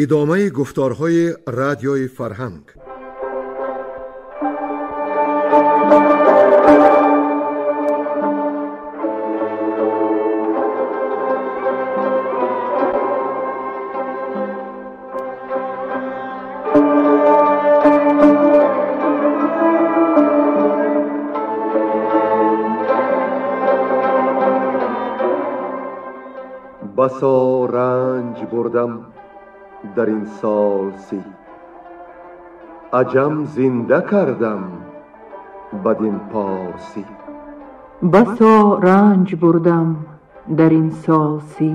Идомаи гуфторҳои радиои фарҳанг. بسا رنج بردم در این سال سی، عجم زنده کردم بدین پارسی. بسا رنج بردم در این سال سی،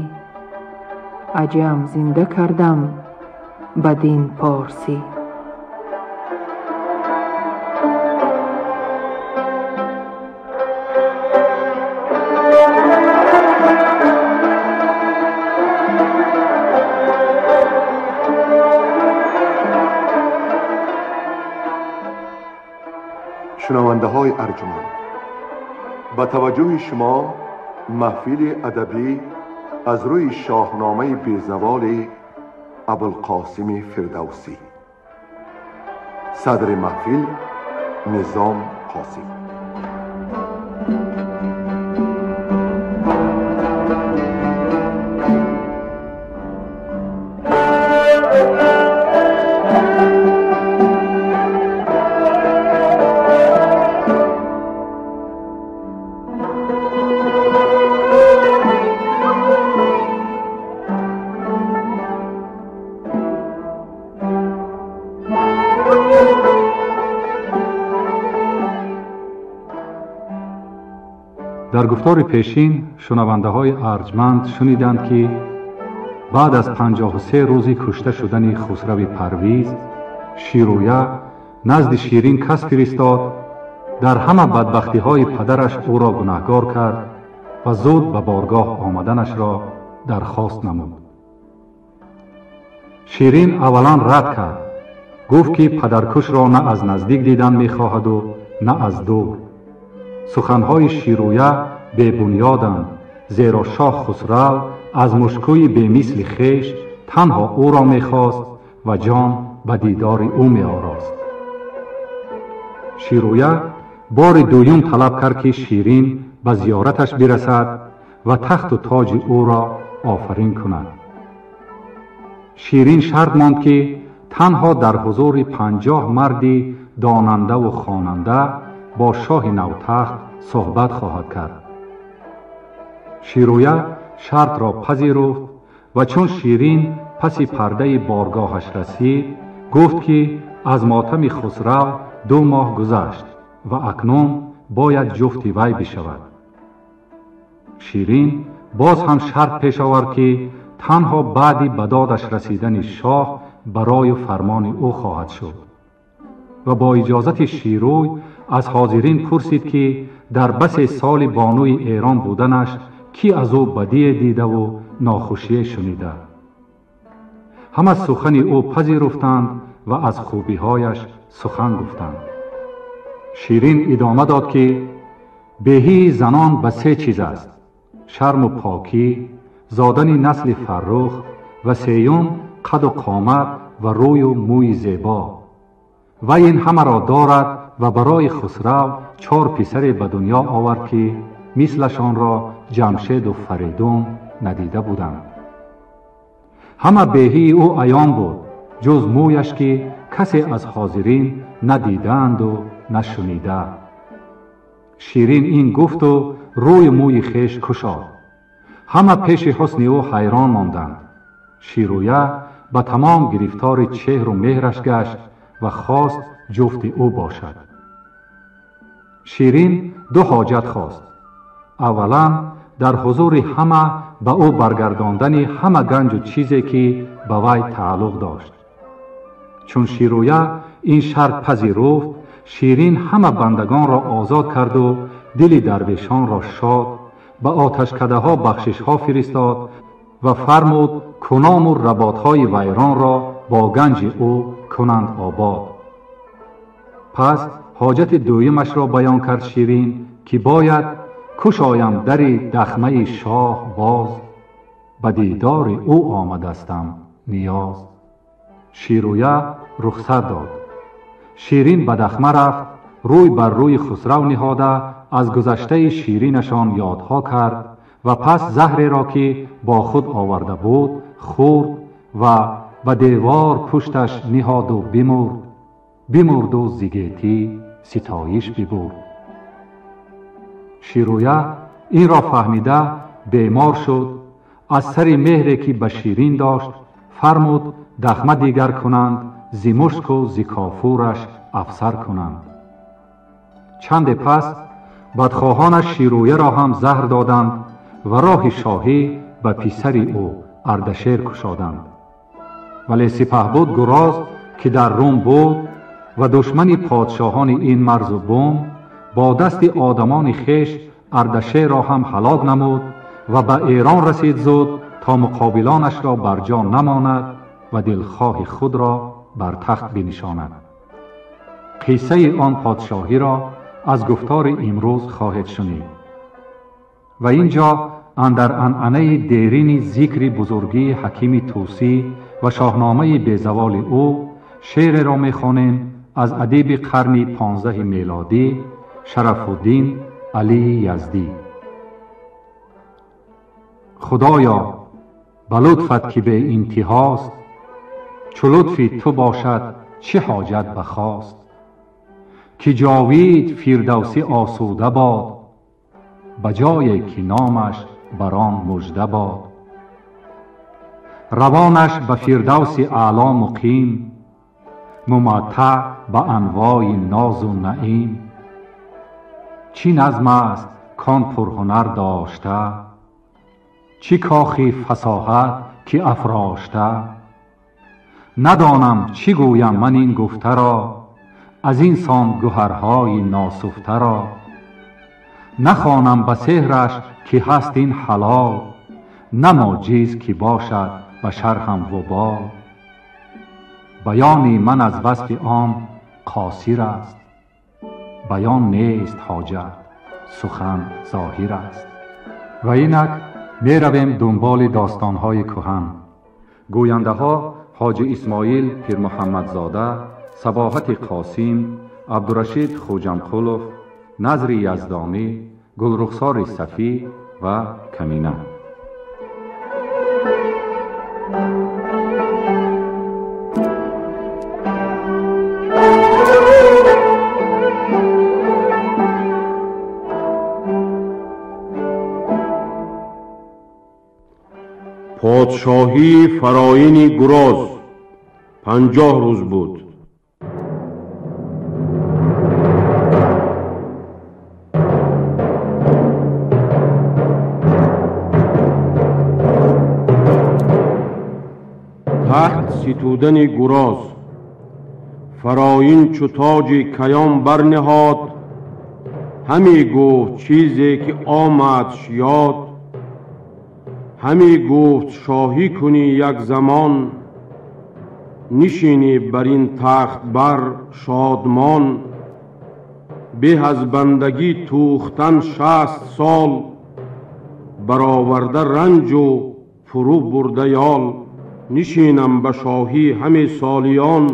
عجم زنده کردم بدین پارسی. شنونده های ارجمند، با توجه شما محفل ادبی از روی شاهنامه بی‌زوال ابوالقاسم فردوسی. صدر محفل نظام قاسم. Дар гуфтори пешин шунавандаҳои арҷманд шуниданд, ки баъд аз 53 рӯзи кушта шудани Хусрави Парвиз, Ширӯя назди Ширин кас фиристод, дар ҳама бадбахтиҳои падараш ӯро гунаҳгор кард ва зуд ба боргоҳ омаданашро дархост намуд. Ширин аввалан рад кард, гуфт, ки падаркушро на аз наздик дидан мехоҳаду на аз дур. Суханҳои Ширӯя бебунёданд, зеро шоҳ Хусрав аз мушкӯи бемисли хеш танҳо ӯро мехост ва ҷон ба дидори ӯ меорост. Ширӯя бори дуюм талаб кард, ки Ширин ба зиёраташ бирасад ва тахту тоҷи ӯро офарин кунад. Ширин шарт монд, ки танҳо дар ҳузури 50 марди донандаву хонанда бо шоҳи навтахт суҳбат хоҳад кард. Ширӯя шартро пазируфт ва чун Ширин паси пардаи боргоҳаш расид, гуфт, ки аз мотами Хусрав 2 моҳ гузашт ва акнун бояд ҷуфти вай бишавад. Ширин боз ҳам шарт пеш овард, ки танҳо баъди ба додаш расидани шоҳ барою фармони ӯ хоҳад шуд ва бо иҷозати Ширӯй аз ҳозирин пурсид, ки дар басе соли бонуи Эрон буданаш кӣ аз ӯ бадие дидаву нохушие шунида. Ҳама сухани ӯ пазируфтанд ва аз хубиҳояш сухан гуфтанд. Ширин идома дод, ки беҳии занон ба 3 чиз аст: шарму покӣ, зодани насли фаррух ва сеюм қаду қомат ва рӯю мӯи зебо. Вай ин ҳамаро дорад ва барои Хусрав 4 писаре ба дунё овард, ки мислашонро Ҷамшеду Фаридун надида буданд. Ҳама беҳии ӯ аён буд, ҷуз мӯяш, ки касе аз ҳозирин надидаанду нашунида. Ширин ин гуфту рӯи мӯи хеш кушод. Ҳама пеши ҳусни ӯ ҳайрон монданд. Ширӯя ба тамом гирифтори чеҳру меҳраш гашт ва хост ҷуфти ӯ бошад. Ширин 2 ҳоҷат хост. Аввалан, дар ҳузури ҳама ба ӯ баргардондани ҳама ганҷу чизе, ки ба вай тааллуқ дошт. Чун Ширӯя ин шарт пазируфт, Ширин ҳама бандагонро озод карду дили дарвешонро шод, ба оташкадаҳо бахшишҳо фиристод ва фармуд куному работҳои вайронро бо ганҷи ӯ кунанд обод. Пас ҳоҷати дуюмашро баён кард Ширин, ки бояд кушоям дари дахмаи шоҳ боз, ба дидори ӯ омадастам ниёз. Ширӯя рухсат дод. Ширин ба дахма рафт, рӯй бар рӯи Хусрав ниҳода аз гузаштаи ширинашон ёдҳо кард ва пас заҳреро ки бо худ оварда буд хӯрд ва ба девор пушташ ниҳоду бимурд. Бимурду зигетӣ ситоиш бибурд. Ширӯя инро фаҳмида бемор шуд. Аз сари меҳре ки ба Ширин дошт фармуд дахма дигар кунанд, зи мушку зи кофураш афсар кунанд. Чанде пас бадхоҳонаш Ширӯяро ҳам заҳр доданд ва роҳи шоҳӣ ба писари ӯ Ардашер кушоданд. Вале сипаҳбуд Гуроз ки дар Рум буд ва душмани подшоҳони ин марзу бум, бо дасти одамони хеш Ардашерро ҳам ҳалок намуд ва ба Эрон расид зуд то муқобилонашро бар ҷо намонад ва дилхоҳи худро бар тахт бинишонад. Қиссаи он подшоҳиро аз гуфтори имрӯз хоҳед шунид. Ва ин ҷо андар анъанаи дерини зикри бузургии ҳакими Тӯсӣ ва шоҳномаи безаволи ӯ шеъреро мехонем аз адиби қарни 15 мелодӣ Шарафуддин Алии Яздӣ. Худоё, ба лутфат ки беинтиҳост, чу лутфи ту бошад чӣ ҳоҷат ба хост? Ки ҷовид Фирдавсӣ осуда бод, ба ҷое ки номаш бар он мужда бод. Равонаш ба Фирдавси аъло муқим, муматтаъ ба анвои нозу наим. Чӣ назм аст кон пурҳунар дошта, чӣ кохи фасоҳат ки афрошта. Надонам чӣ гӯям ман ин гуфтаро, аз ин сон гӯҳарҳои носуфтаро. Нахонам ба сеҳраш ки ҳаст ин ҳалол, на моҷиз ки бошад ба шарҳам вубол. Баёни ман аз васфи он қосир аст, баён нест ҳоҷат, сухан зоҳир аст. Ва инак меравем дунболи достонҳои кӯҳан. Гӯяндаҳо Ҳоҷи Исмоил Пирмуҳаммадзода, Сабоҳати Қосим, Абдурашид Хуҷамқулов, Назри Яздонӣ, Гулрухсори Сафӣ ва Камина. Подшоҳии Фароини Гуроз 50 рӯз буд. Тахт ситудани Гуроз. Фароин чу тоҷи каён барниҳод, ҳаме гуфт чизе ки омадш ёд. Ҳаме гуфт шоҳӣ кунӣ як замон, нишинӣ бар ин тахт бар шодмон. Беҳ аз бандагӣ тӯхтан 60 сол, бароварда ранҷу фурӯ бурда ёл. Нишинам ба шоҳӣ ҳаме солиён,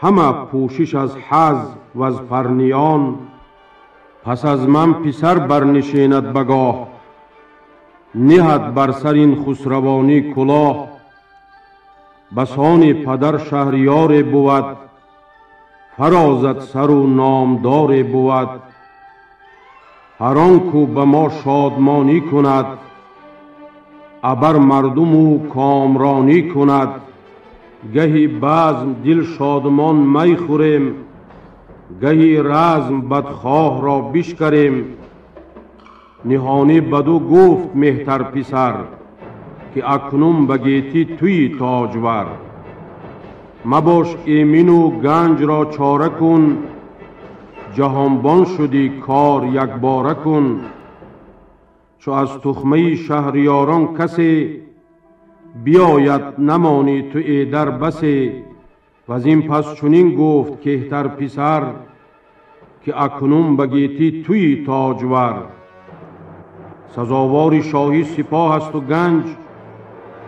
ҳама пӯшиш аз ҳаз ваз парниён. Пас аз ман писар барнишинад ба гоҳ, ниҳад бар сар ин хусравонӣ кулоҳ. Басони падар шаҳриёре бувад, фарозад сару номдоре бувад. Ҳар он ку ба мо шодмонӣ кунад, абар мардуму комронӣ кунад. Гаҳи базм дил шодмон майхӯрем, гаҳи разм бадхоҳро бишкарем. Ниҳонӣ баду гуфт меҳтар писар, ки акнун ба гетӣ туи тоҷвар. Мабош эмину ганҷро чора кун, ҷаҳонбон шудӣ кор якбора кун. Чу аз тухмаи шаҳриёрон касе биёяд, намонӣ ту эдар басе. Ваз ин пас чунин гуфт кеҳтар писар, ки акнун ба гетӣ туи тоҷвар. Сазовори шоҳӣ сипоҳ асту ганҷ,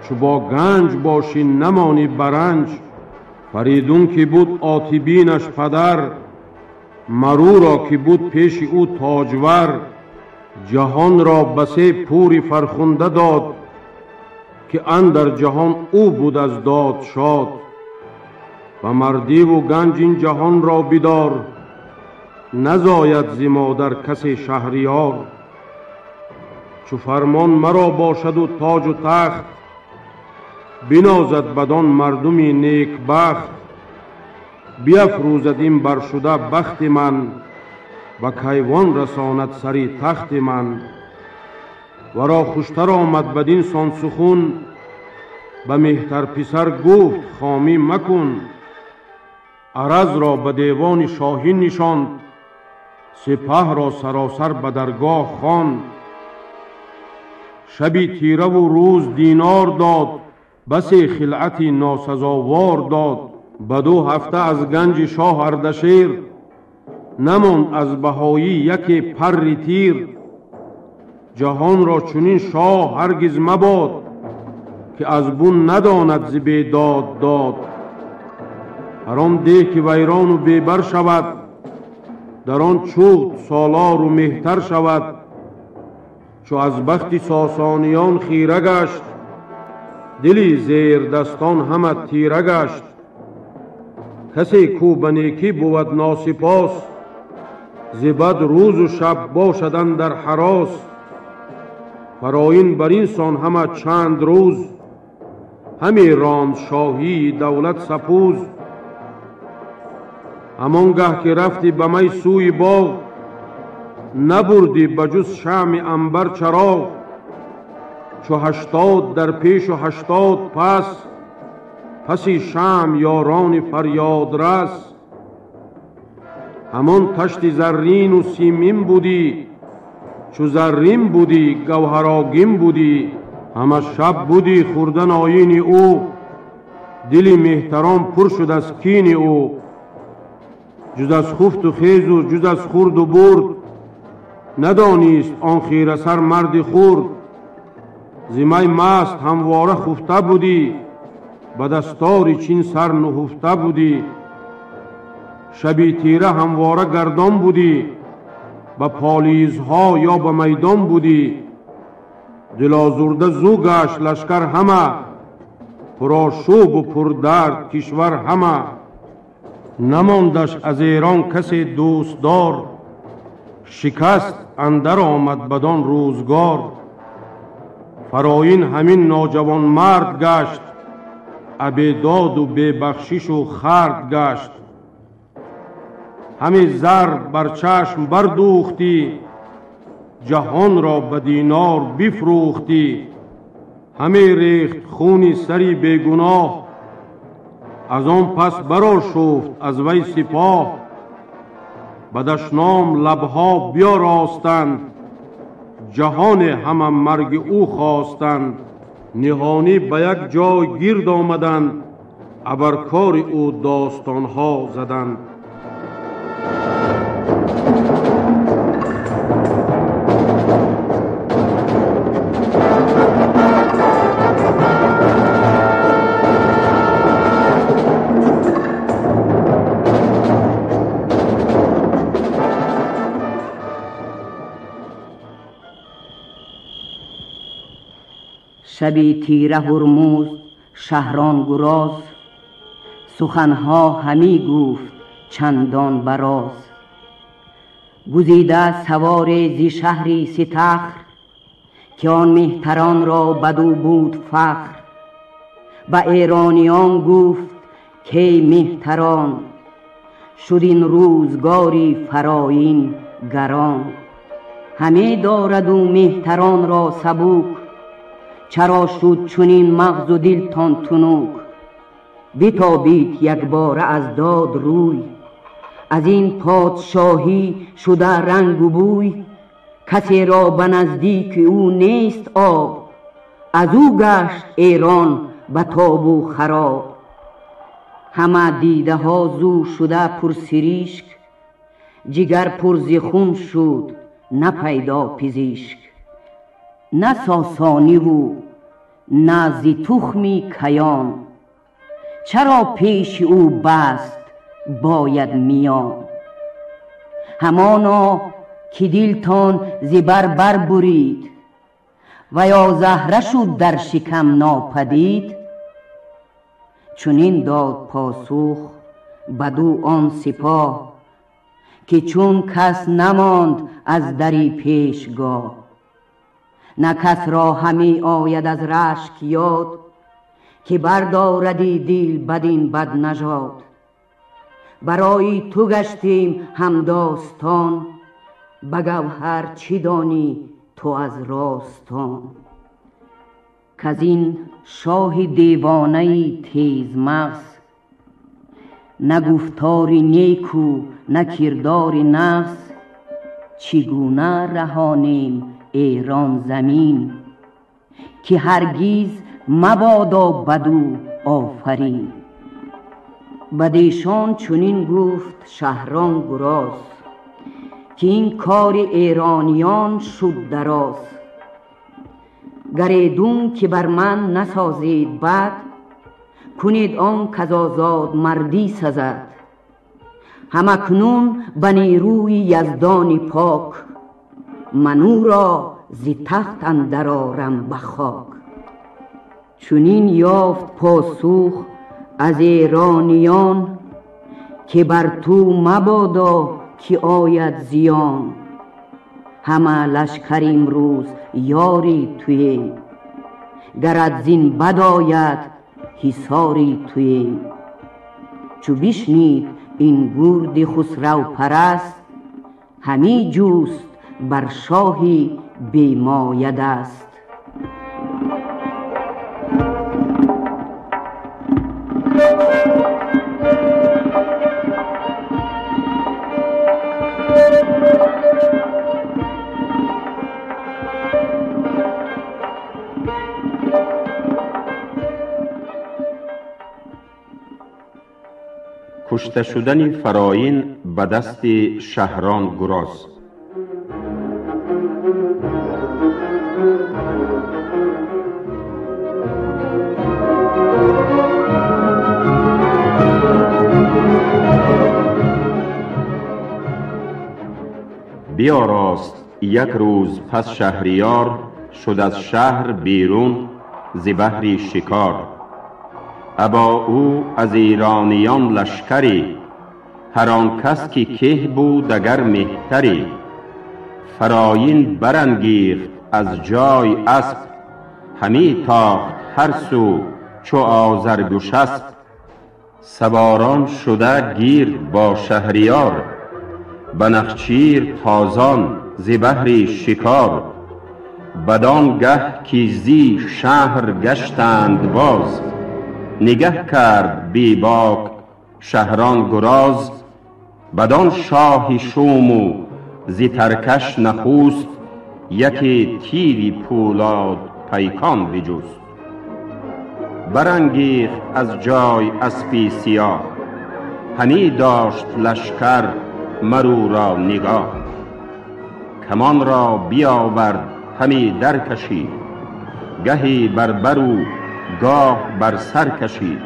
Чу бо ганҷ бошӣ намонӣ баранҷ. Фаридун ки буд отибинаш падар, маруро ки буд пеши ӯ тоҷвар. Ҷаҳонро ба се пури фархунда дод, ки андар ҷаҳон ӯ буд аз дод шод. Ба мардиву ганҷ ин ҷаҳонро бидор, назояд зи модар касе шаҳриёр. Чу фармон маро бошаду тоҷу тахт, бинозад бадон мардуми некбахт. Биафрӯзад ин баршуда бахти ман, ба кайвон расонад сари тахти ман. Варо хуштар омад бадин сон сухун, ба меҳтар писар гуфт хомӣ макун. Аразро ба девони шоҳӣ нишонд, сипаҳро саросар ба даргоҳ хонд. Шаби тираву рӯз динор дод, басе хилъати носазовор дод. Ба ду ҳафта аз ганҷи шоҳ Ардашер, намонд аз баҳоӣ яке парри тир. Ҷаҳонро чунин шоҳ ҳаргиз мабод, ки аз бун надонад зи бедод дод. Ҳар он деҳ ки вайрону бебар шавад, дар он чӯғд солору меҳтар шавад. Чу аз бахти сосониён хира гашт, дили зердастон ҳама тира гашт. Касе кӯ ба некӣ бувад носипос, зи бад рӯзу шаб бошад андар ҳарос. Фароин бар ин сон ҳама чанд рӯз, ҳаме ронд шоҳии давлат сапӯз. Ҳамон гаҳ ки рафтӣ ба май сӯи боғ, набурдӣ ба ҷуз шамъи анбар чароғ. Чу 80 дар пешу 80 пас, паси шамъ ёрони фарёдрас. Ҳамон ташти заррину симин будӣ, чу заррин будӣ гавҳарогин будӣ. Ҳама шаб будӣ хӯрдан оини ӯ, дили меҳтарон пур шуд аз кини ӯ. Ҷуз аз хуфту хезу ҷуз аз хурду бурд, надонист он хирасар марди хурд. Зи май маст ҳамвора хуфта будӣ, ба дастори чин сар нуҳуфта будӣ. Шаби тира ҳамвора гардон будӣ, ба полизҳо ё ба майдон будӣ. Дилозурда зӯ гашт лашкар ҳама, пурошӯбу пурдард кишвар ҳама. Намондаш аз Эрон касе дӯстдор, шикаст андар омад бадон рӯзгор. Фароин ҳамин ноҷавонмард гашт, абедоду бебахшишу хард гашт. Ҳаме зар бар чашм бардӯхтӣ, ҷаҳонро ба динор бифрӯхтӣ. Ҳаме рехт хуни сари бегуноҳ, аз он пас барошуфт аз вай сипоҳ. Ба дашном лабҳо биёростанд, ҷаҳоне ҳама марги ӯ хостанд. Ниҳонӣ ба як ҷой гирд омаданд, абаркори ӯ достонҳо заданд. شبی تیره هرمز شهران گراز، سخنها همی گفت چندان براز. گزیده سوار زی شهری ستخر، که آن مهتران را بدو بود فخر. به ایرانیان گفت که مهتران، شد این روزگاری فراین گران. همه دارد و مهتران را سبوک، چرا شد چنین مغز و دلتان تنک؟ بتابید یکباره از داد روی، از این پادشاهی شده رنگ و بوی. کسی را به نزدیک او نیست آب، از او گشت ایران به تاب و خراب. همه دیده ها زو شده پر سریشک، جگر پر ز خون شد نه پیدا پزشک. نه ساسانی و на зи тухми каён. Чаро пеши ӯ баст бояд миён? Ҳамоно ки дилтон зи бар бар бурид, ва ё заҳра шуд дар шикам нопадид. Чунин дод посух баду он сипоҳ, ки чун кас намонд аз дари пешгоҳ. На кас ро ҳами ояд аз рашк ёд, ки бардоради дил бадин баднажод. Барои ту гаштем ҳамдостон, ба гавҳар чӣ донӣ ту аз ростон. Каз ин шоҳи девонаи тезмағз, на гуфтори неку на кирдори нағз, чӣ гуна раҳонем эрон замин, ки ҳаргиз мабодо баду офарин. Бадешон чунин гуфт шаҳрон гуроз, ки ин кори эрониён шуд дароз. Гар эдун ки бар ман насозед бад, кунед он каз озод мардӣ сазад. Ҳамакнун ба нерӯи яздони пок, ман ӯро зи тахт андар орам ба хок. Чунин ёфт посух аз эрониён, ки бар ту мабодо ки ояд зиён. Ҳама лашкар имрӯз ёри туем, гарат зин бад ояд ҳисори туем. Чу бишнид ин гурди хусравпараст, ҳамӣ ҷуст бар шоҳи бемоядаст. Кушта шудани Фароин ба дасти Шаҳрон Гуроз. Биёрост як рӯз пас Шаҳриёр, шуд аз шаҳр берун зи баҳри шикор. Або ӯ аз эрониён лашкаре, ҳар он кас ки кеҳ буд агар меҳтаре. Фароин барангехт аз ҷой асп, ҳамӣ тохт ҳар сӯ чу Озаргушасп. Саворон шуда гирд бо Шаҳриёр, ба нахчир тозон зи баҳри шикор. Бадон гаҳ ки зи шаҳр гаштанд боз, нигаҳ кард бебок Шаҳрон Гуроз. Бадон шоҳи шуму зи таркаш нахуст, яке тири пӯлод пайкон биҷуст. Барангехт аз ҷой аспи сиёҳ, ҳамӣ дошт лашкар мар ӯро нигоҳ. Камон ро биёвард ҳамӣ даркашид, гаҳе бар бару гоҳ бар сар кашид.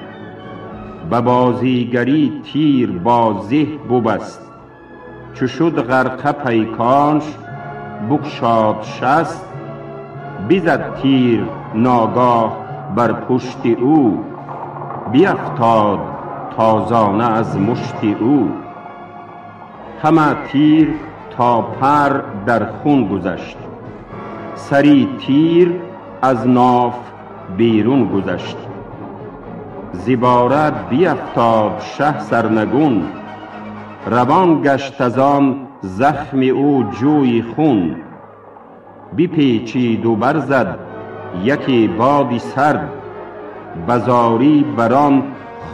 Ба бозигарӣ тир бо зеҳ бубаст, чу шуд ғарқа пайконш букшод шаст. Бизад тир ногоҳ бар пушти ӯ, биафтод тозона аз мушти ӯ. Ҳама тир то пар дар хун гузашт, сари тир аз ноф берун гузашт. Зибора биафтод шаҳ сарнагун, равон гашт аз он захми ӯ ҷӯи хун. Бипечиду барзад яке боди сард, ба зорӣ бар он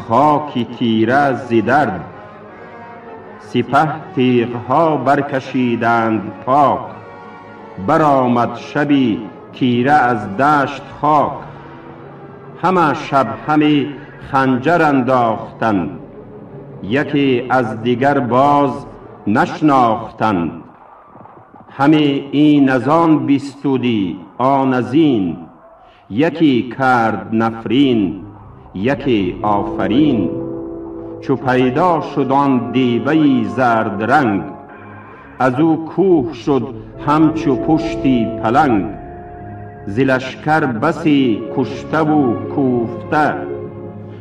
хоки тира зи дард. Сипаҳ тиғҳо баркашиданд пок, баромад шаби тира аз дашт хок. Ҳама шаб ҳаме ханҷар андохтанд, яке аз дигар боз нашнохтанд. Ҳаме ин аз он бистудӣ, он аз ин, یکی کرد نفرین یکی آفرین. چو پیدا شد آن دیوه زرد رنگ، از او کوه شد همچو پشتی پلنگ. ز لشکر بسی کشته و کوفته،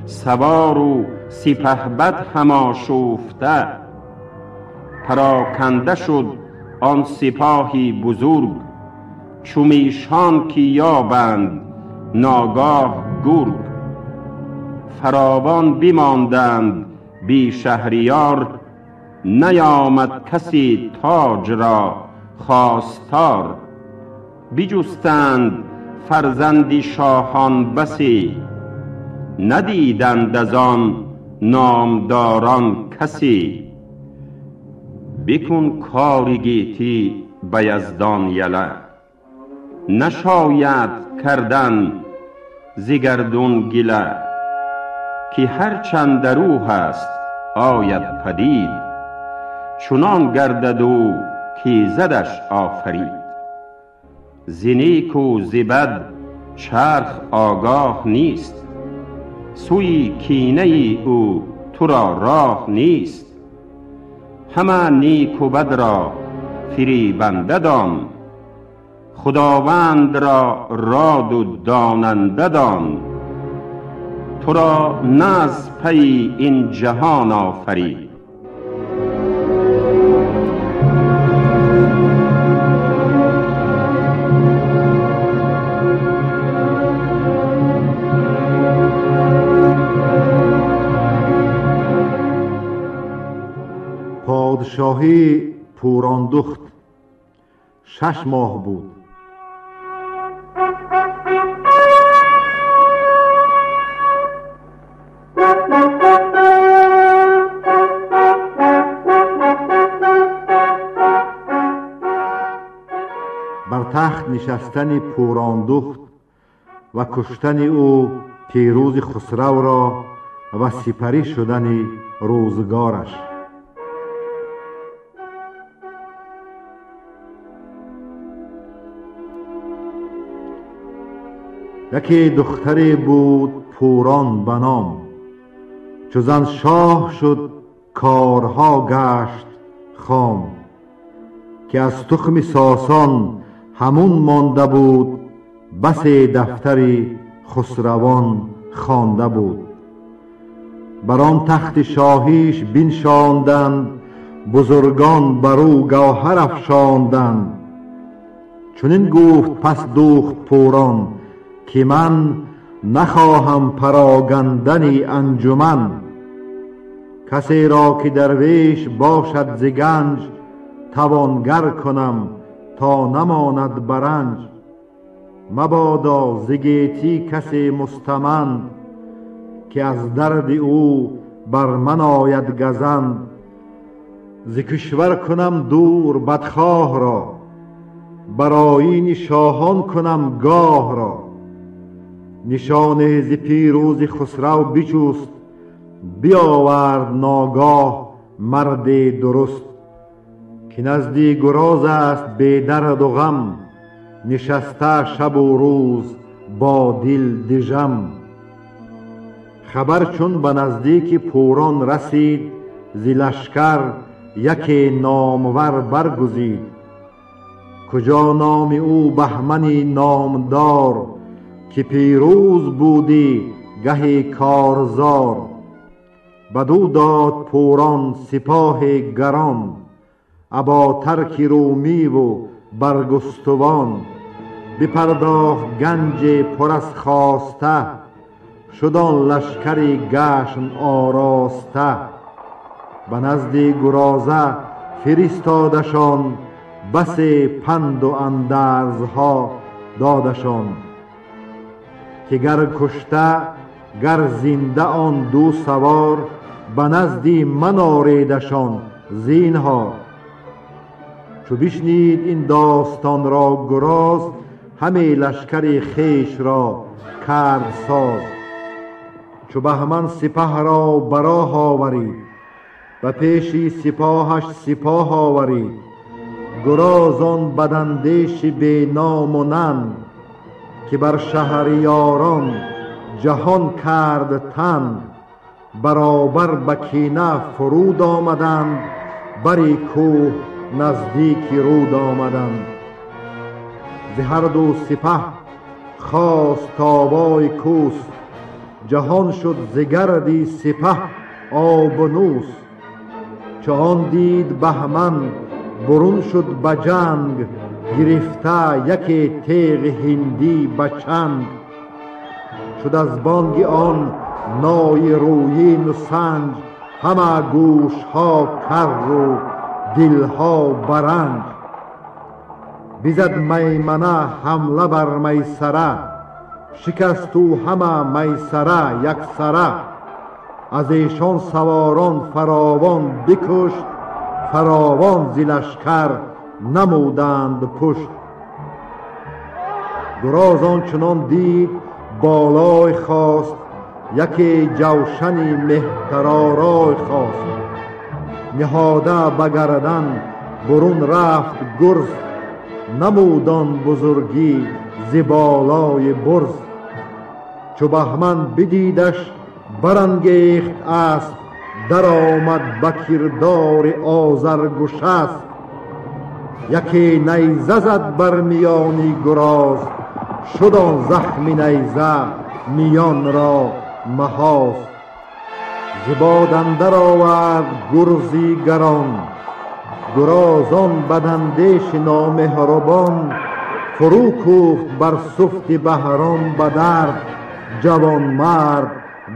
سوار و سپهبد هم آشفته. پراکنده شد آن سپاهی بزرگ، چو میشان که یابند ناگاه گرگ. فراوان بماندند بی شهریار، نیامد کسی تاج را خواستار. بجستند فرزند شاهان بسی، ندیدند از آن نامداران کسی. بکن کار گیتی به یزدان یله، نشاید کردن ز گردون گله. که هر چند در او هست آید پدید، چنان گردد او که زدش آفرید. ز نیک و ز بد چرخ آگاه نیست، سوی کینه او تو را راه نیست. همه نیک و بد را فریبنده دان، خداوند را راد و داننده دان. تو را نه از پی این جهان آفرید. پادشاهی پوراندخت 6 ماه بود. بر تخت نشستن پوراندخت و کشتن او پیروز خسرو را و سپری شدن روزگارش. یکی دختری بود پوران به نام، چو زن شاه شد کارها گشت خام. که از تخم ساسان همون مانده بود، بس دفتری خسروان خوانده بود. بر آن تخت شاهیش بنشاندند، بزرگان بر او گوهر افشاندند. چنین گفت پس دخت پوران که من نخواهم پراگندن انجمن. کسی را که درویش باشد ز گنج، توانگر کنم تا نماند برنج. مبادا ز گیتی کسی مستمند، که از درد او بر من آید گزند. ز کشور کنم دور بدخواه را، بر آیین شاهان کنم گاه را. نشانه ز پیروز خسرو بجست، بیاورد ناگاه مرد درست. که نزدی گراز است بی درد و غم، نشسته شب و روز با دل دژم. خبر چون به نزدیک پوران رسید، ز لشکر یکی نامور برگزید. کجا نام او بهمن نامدار، که پیروز بودی گه کارزار. بدو داد پوران سپاه گران، ابا ترک رومی و برگستوان. بپرداخت گنج پر از خواسته، شد آن لشکر گشن آراسته. به نزد گرازه فرستادشان، بس پند و اندرزها دادشان. که گر کشته گر زنده آن دو سوار، به نزدی من آریدشان زینهار. چو بشنید این داستان را گراز، همه لشکر خویش را کرد ساز. چو بهمن سپه را براه آورید، به پیش سپاهش سپاه آورید. گراز آن بداندیش بی نام و ننگ، که بر شهریاران جهان کرد تنگ. برابر به کینه فرود آمدند، بری کوه نزدیک رود آمدند. ز هر دو سپه خواست تابای کوس، جهان شد ز گردی سپه آبنوس. چو آن دید بهمن برون شد به جنگ، گرفته یکی تیغ هندی به چنگ. شد از بانگ آن نای رویین و سنج، همه گوش ها کر و دل ها برنج. بزد میمنه حمله بر میسره، شکست او همه میسره یک سره. از ایشان سواران فراوان بکشت، فراوان ز لشکر نمودند پشت. گراز آنچنان دید بالای خواست، یکی جوشنی مهترآرای خواست. نهاده به گردن برون رفت گرز، نمود آن بزرگی ز بالای برز. چو بهمن بدیدش برانگیخت اسپ، درآمد به کردار آذرگشسپ. یکی نیزه زد بر میانی گراز، شد آن زخم نیزه میان را مهاز. ز باد اندر آورد گرزی گران، گرازان بداندیش نامهربان. فرو کوفت بر سفت بهرام به درد، جوانمرد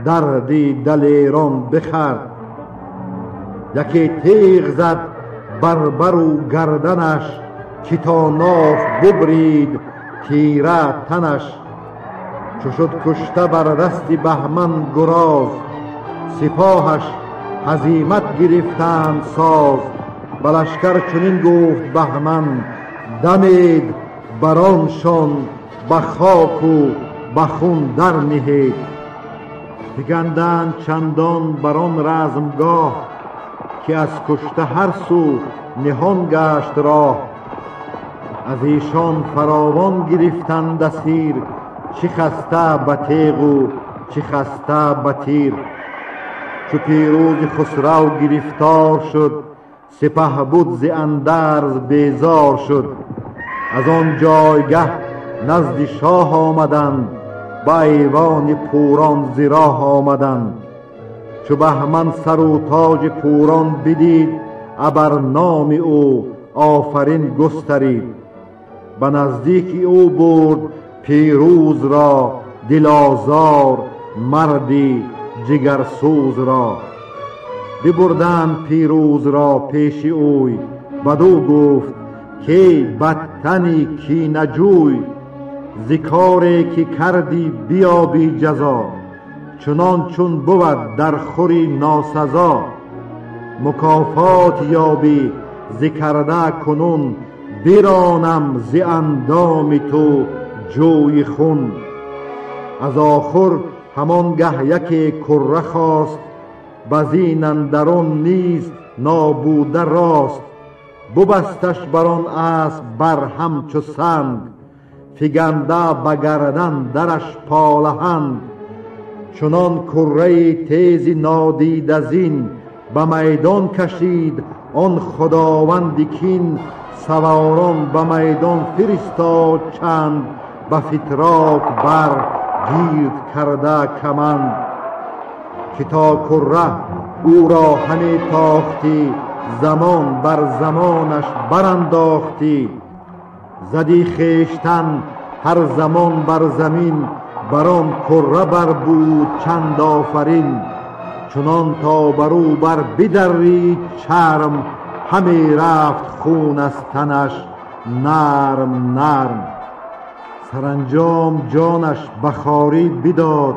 دردی دلیران بخورد. یکی تیغ زد بر بر و گردنش، که تا ناف ببرید تیره تنش. چو شد کشته بر دست بهمن گراز، سپاهش هزیمت گرفتند ساز. به لشکر چنین گفت بهمن دمید، برانشان به خاک و به خون در نهید. فگندند چندان بر آن رزمگاه، که از کشته هر سو نهان گشت راه. از ایشان فراوان گرفتند اسیر، چه خسته به تیغ و چه خسته به تیر. چو پیروز خسرو گرفتار شد، سپه بد ز اندرز بیزار شد. از آن جایگه نزد شاه آمدند، به ایوان پوران ز راه آمدند. چو بهمن سر و تاج پوران بدید، ابر نام او آفرین گسترید. به نزدیک او برد پیروز را، دل آزار مردی جگرسوز را. ببردند پیروز را پیش اوی، بدو گفت که بدتنی کینه جوی. ز کاری که کردی بیابی جزا، چنان چون بود در خوری ناسزا. مکافات یابی ز کرده کنون، برانم ز اندام تو جوی خون. از آخر همانگه یکی کره خواست، بزین اندرون نیز نابوده راست. ببستش بر آن اسب بر همچو سنگ، فگنده به گردن درش پالهنگ. چنان کره تیز نادیده زین، به میدان کشید آن خداوند کین. سواران به میدان فرستاد چند، به فتراک بر گیرد کرده کمند. که تا کره او را همی تاختی، زمان بر زمانش برانداختی. زدی خویشتن هر زمان بر زمین، بر آن کره بر بود چند آفرین. چنان تا بر او بر بدرید چرم، همی رفت خون از تنش نرم نرم. سرانجام جانش به خواری بداد،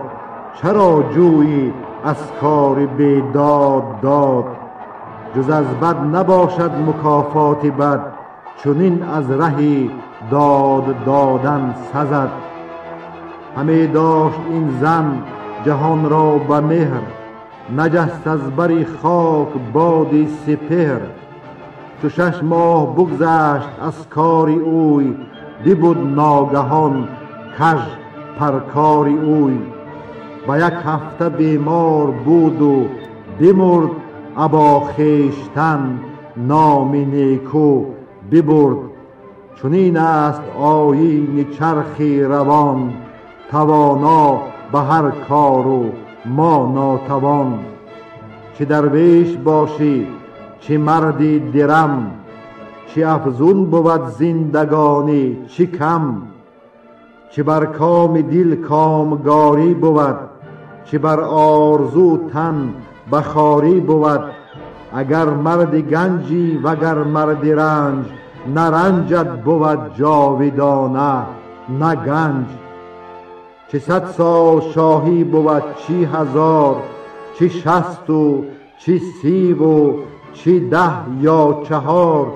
چرا جویی از کار بیداد داد. جز از بد نباشد مکافات بد، چنین از رهی داد دادن سزد. همی داشت این زن جهان را به مهر، نجست از بر خاک بادی سپهر. چو 6 ماه بگذشت از کار اوی، ببد ناگهان کژ پرکار اوی. به یک هفته بیمار بود و بمرد، ابا خویشتن نام نیکو ببرد. چنین است آیین چرخ روان، توانا به هر کار و ما ناتوان. چه درویش باشی چه مردی درم، چه افزون بود زندگانی چه کم. چه بر کام دل کامگاری بود، چه بر آرزو تن بخاری بود. اگر مرد گنجی وگر مرد رنج، نه رنجت بود جاودانه نه گنج. چه 100 سال شاهی بود چی 1000، چه 60 و چه 30 و چه 10 یا 4.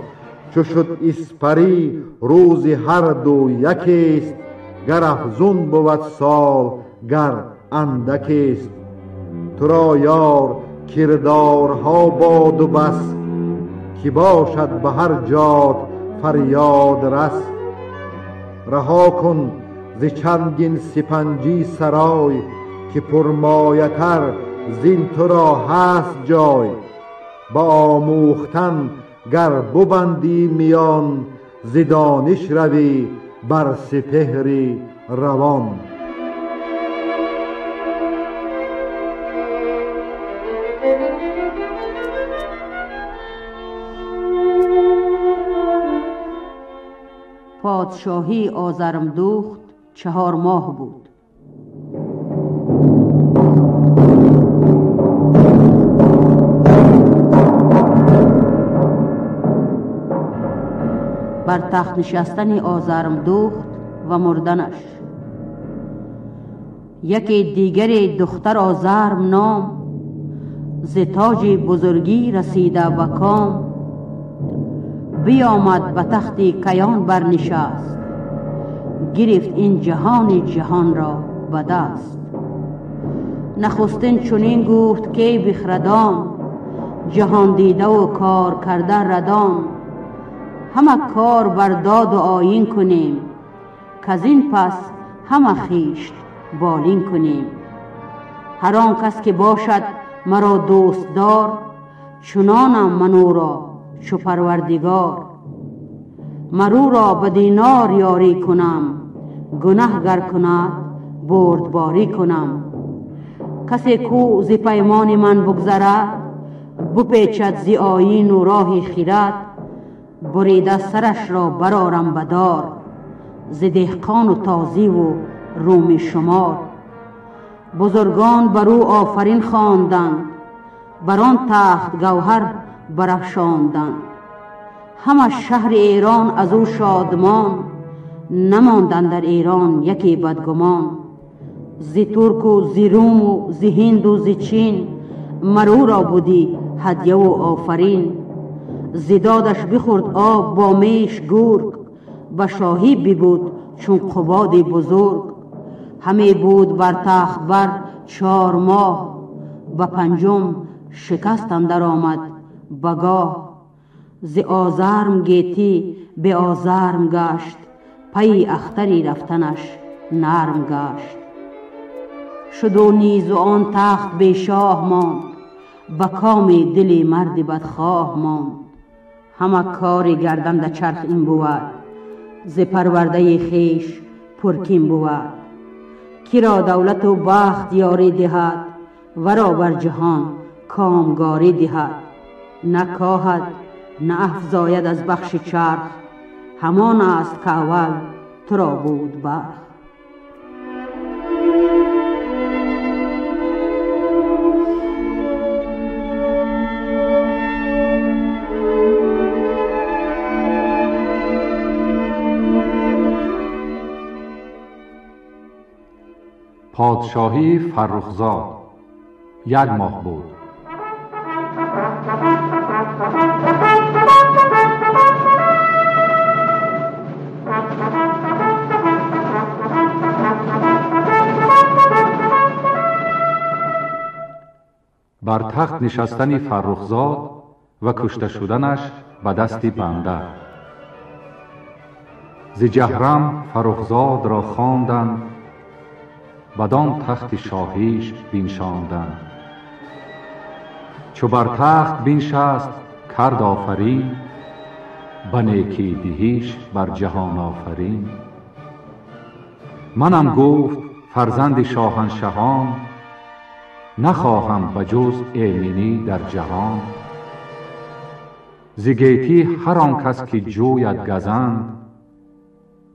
چو شد اسپری روز هر دو یکیست، گر افزون بود سال گر اندکیست. تو را یار کردارها باد و بس، که باشد به هر جات فریاد رس. رها کن ز چندین سپنجی سرای، که پرمایه تر زین تو را هست جای. با آموختن گر ببندی میان، ز دانش روی بر سپهری روان. پادشاهی آزرمدخت 4 ماه بود. بر تخت نشستن آزرمدخت و مردنش. یکی دیگر دختر آزرم نام، ز تاج بزرگی رسیده به کام. بیامد به تخت کیان برنشست، گرفت این جهان جهان را به دست. نخستین چنین گفت که بخردان، جهان دیده و کار کرده ردان. همه کار بر داد و آیین کنیم، کزین پس همه خویشت بالین کنیم. هر آن کس که باشد مرا دوست دار، چنانم من او را چو پروردگار. مر او را به دینار یاری کنم، گنه گر کند بردباری کنم. کسی کو ز پیمان من بگذرد، بپیچد ز آیین و راه خیرت. بریده سرش را برآرم به دار، ز دهقان و تازی و رومی شمار. بزرگان بر او آفرین خواندند، بر آن تخت گوهر برافشاندند. همه شهر ایران از او شادمان، نماندند در ایران یکی بدگمان. ز ترک و ز روم و ز هند و ز چین، مر او را بودی هدیه و آفرین. ز دادش بخورد آب با میش گرگ، به شاهی ببود چون قباد بزرگ. همه بود بر تخت بر 4 ماه، به پنجم شکست اندر آمد بگاه. ز آزرم گیتی به آزرم گشت، پی اختری رفتنش نرم گشت. شد و نیز و آن تخت به شاه ماند، به کام دل مرد بدخواه ماند. همه کار گردنده چرخ این بود، ز پرورده خویش پرکین بود. کی را دولت و بخت یاری دهد، ورا بر جهان کامگاری دهد. نه کاهد نه افزاید از بخش چرخ، همان است که اول تو را بود برخ. پادشاهی فرخزاد 1 ماه بود. بر تخت نشستن فرخزاد و کشته شدنش به دست بنده. ز جهرم فرخزاد را خواندند، بدان تخت شاهیش بنشاندند. چو بر تخت بنشست کرد آفرین، به نیکی دهیش بر جهان آفرین. منم گفت فرزند شاهنشهان، نخواهم به جز ایمنی در جهان. ز گیتی هر آن کس که جوید گزند،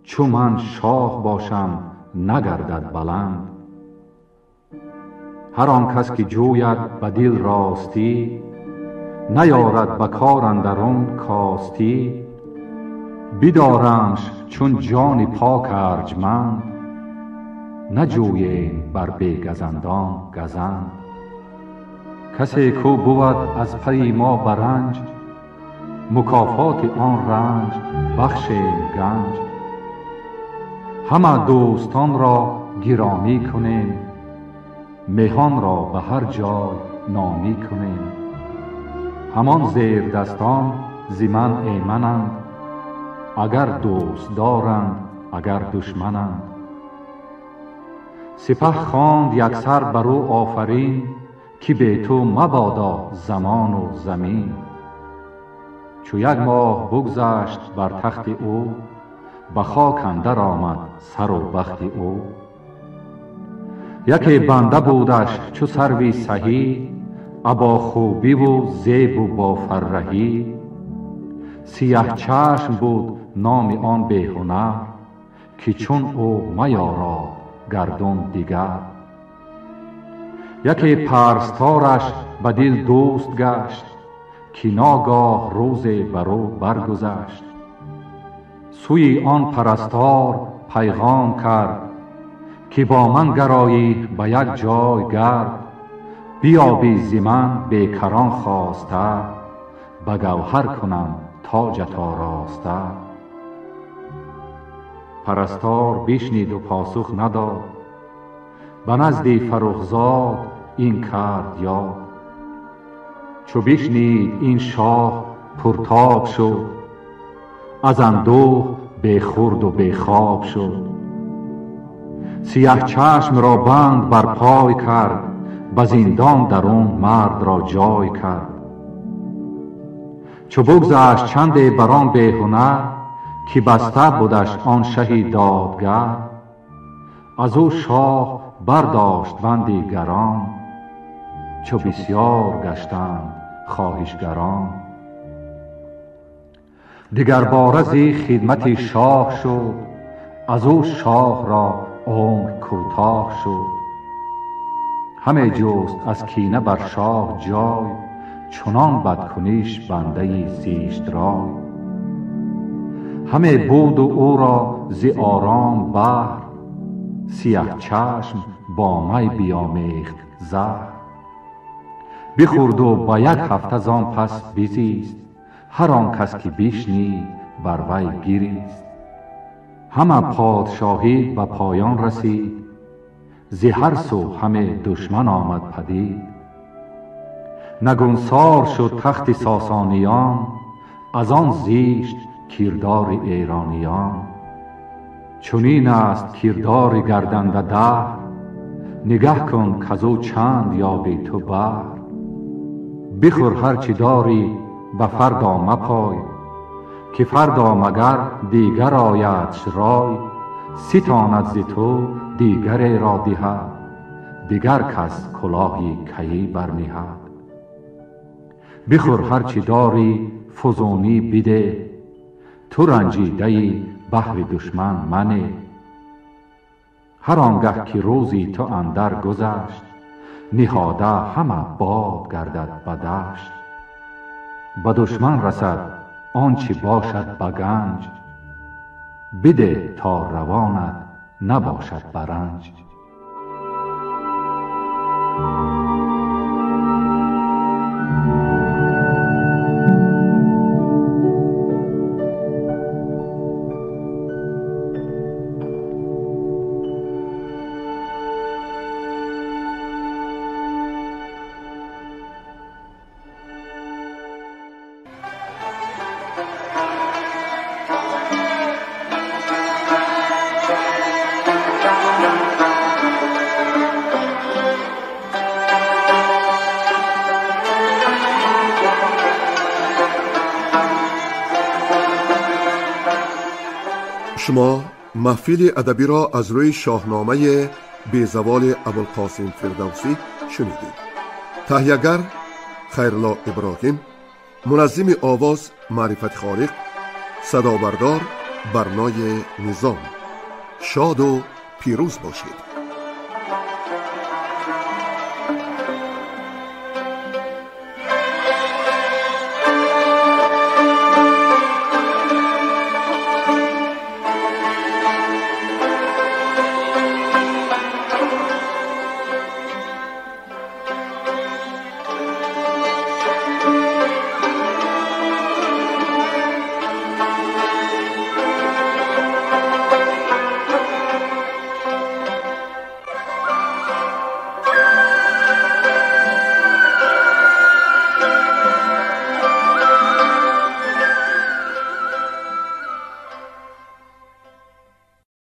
چو من شاه باشم نگردد بلند. هر آن کس که جوید به دل راستی، نیارد به کار اندرون کاستی. بدارمش چون جان پاک ارجمند، نجوییم بر بی گزندان گزند. کسی کو بود از پی ما برنج، مکافات آن رنج بخشیم گنج. همه دوستان را گرامی کنیم، مهان را به هر جای نامی کنیم. همان زیر دستان ز من ایمنند، اگر دوست دارند اگر دشمنند. سپه خواند یکسر بر او آفرین، که بی تو مبادا زمان و زمین. چو یک ماه بگذشت بر تخت او، به خاک اندر آمد سر و بخت او. یکی بنده بودش چو سروی سهی، ابا خوبی و زیب و با فرهی. سیه چشم بود نام آن بی هنر، که چون او میاراد گردون دیگر. یکی پرستارش به دل دوست گشت، که ناگاه روز بر او برگذشت. سوی آن پرستار پیغام کرد، که با من گرایی به یک جای گرد. بیابی ز من بیکران خواسته، به گوهر کنم تاجت آراسته. پرستار بشنید و پاسخ نداد، به نزد فرخزاد این کرد یاد. چو بشنید این شاه پرتاب شد، از اندوه بی خورد و بی خواب شد. سیه چشم را بند بر پای کرد، به زندان درون مرد را جای کرد. چو بگذشت چندی بر آن بی هنر، که بسته بدش آن شه دادگر. از او شاه برداشت بندی گران، چو بسیار گشتند خواهشگران. دگر باره زی خدمت شاه شد، از او شاه را عمر کوتاه شد. همه جست از کینه بر شاه جای، چنان بدکنیش بنده زیشت رای. همه بود و او را ز آرام بهر، سیه چشم با می بیامیخت زهر. بخورد و با یک هفته زان پس بزیست، هر آن کس که بشنید بر وی گریست. همه پادشاهی به پایان رسید، ز هر سو همه دشمن آمد پدید. نگونسار شد تخت ساسانیان، از آن زیشت کردار ایرانیان. چنین است کردار گردنده دهر، نگه کن کزو چند یابی تو بهر. بخور هرچه داری به فردا مپای، که فردا مگر دیگر آیدش رای. ستاند ز تو دیگری را دهد، دیگر کس کلاهی کیی برنهد. بخور هرچه داری فزونی بده، تو رنجیده ای بهر دشمن منه. هر آنگه که روزی تو اندر گذشت، نهاده همه باد گردد به دشت. به دشمن رسد آنچه باشد به گنج، بده تا روانت نباشد برنج. Шумо маҳфили адабиро аз рӯи Шоҳномаи безаволи Абулқосим Фирдавсӣ шунидед. Таҳиягар Хайрулло Иброҳим, муназзими овоз Маърифати Холиқ, садобардор Барнои Низом. Шоду пирӯз бошед.